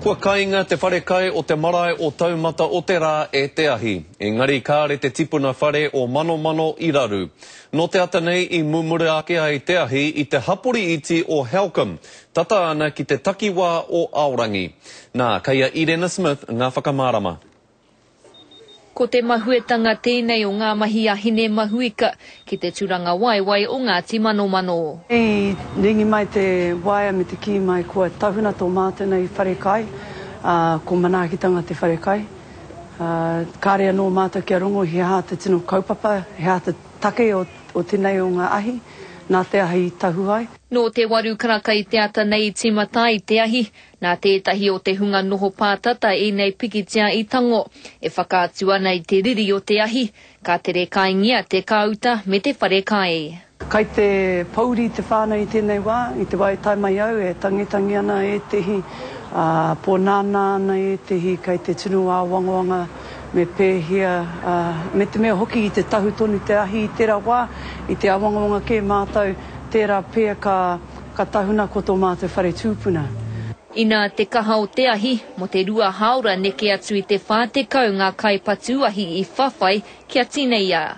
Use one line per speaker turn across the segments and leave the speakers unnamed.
Kua kainga te wharekai o te marae o Taumata o te Rā e te ahi. Engari kāre te tipuna whare o Manomano i raru. Nō te ata nei i mumura ake ai te ahi i te hapori iti o Halcombe, tata ana ki te takiwā o Aorangi. Nā, kei a Irena Smith ngā whakamārama.
Ko te mahuetanga tēnei o ngā mahi a Hinemahuika ki te turangawaewae o Ngāti Manomano.
I ringi mai te waea me te kī mai kua tahuna tō mātou nei whare kai, ā, ko Manaakitanga te whare kai. Ā, kāre anō mātou kia rongo he aha te tino kaupapa, he aha te take o, o tenei o ngā ahi, nā te ahi i tahu ai.
Nō te waru karaka i te ata nei i tīmata ai te ahi, Nā tētahi o te hunga noho pātata ēnei pikitia i tango, e whakaatu ana i te riri o te ahi, ka tere kaingia te kāuta me te whare kai.
Kai te pouri te whānau i tēnei wā, i te wā i tae mai au e tangitangi ana ētehi, ā, pōnānā ana ētehi, kai te tino āwangawanga me pēhea, ā, me te mea hoki i te tahu tonu te ahi i tērā wā, i te āwangawanga kē mātou, tērā pea ka. Ka tahuna ko tō mātou whare tūpuna.
Inā te kaha o te ahi, mō te rua hāora neke atu i te 40 ngā kaipatu ahi i whawhai kia tineia.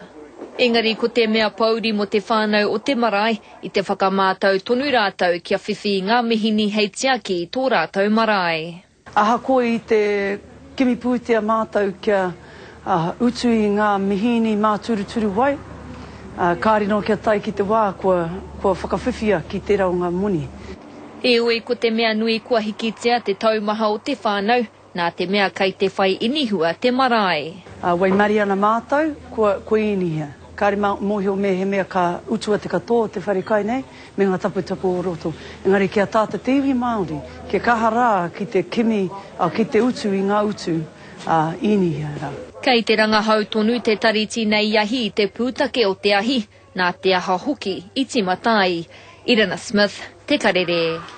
Engari ko te mea pōuri mō te whānau o te marae, i te whakamātau tonu rātou kia whiwhi i ngā mihini hei tiaki i tō rātou marae.
Ahakoa i te kimi pūtea mātou kia utu i ngā mihīni māturuturu wai, kāre noa kia tae ki te wā kua whakawhiwhia ki tērā o ngā moni.
Heoi, ko te mea nui kua hikitia te taumaha o te whānau, nā te mea kei te whai inihua te marae.
Waimarie ana mātou, kua inihia. Kāre mōhio mēhemea ka utua te katoa o te whare kai nei, me ngā taputapu o roto. Engari ki a tātou te iwi Māori, kia kaha rā ki te kimi, ki te utu i ngā utu ā īnihia rā.
Kei te rangahau tonu te Tariti nei ahi i te pūtake o te ahi, nā te aha hoki i tīmata ai. Irina Smith, Te Karere.